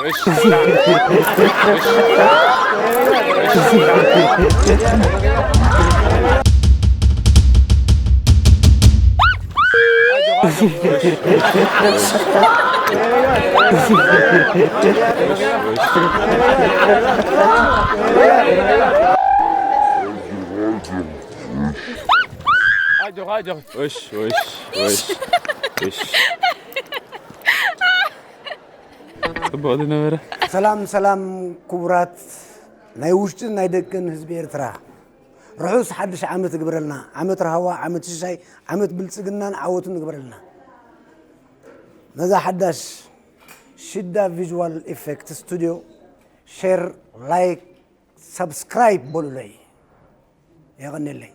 እሽ እሽ እሽ እሽ ጽቡቕ ዝነበረ። ሰላም ሰላም፣ ክቡራት ናይ ውሽጥን ናይ ደቅን ህዝቢ ኤርትራ፣ ርሑስ ሓድሽ ዓመት ይግበረልና። ዓመት ራህዋ፣ ዓመት ሽሻይ፣ ዓመት ብልጽግናን ዓወትን ይግበረልና። ነዛ ሓዳሽ ሽዳ ቪዥዋል ኢፌክት ስቱዲዮ ሼር፣ ላይክ፣ ሳብስክራይብ በሉለይ። የቐንየለይ።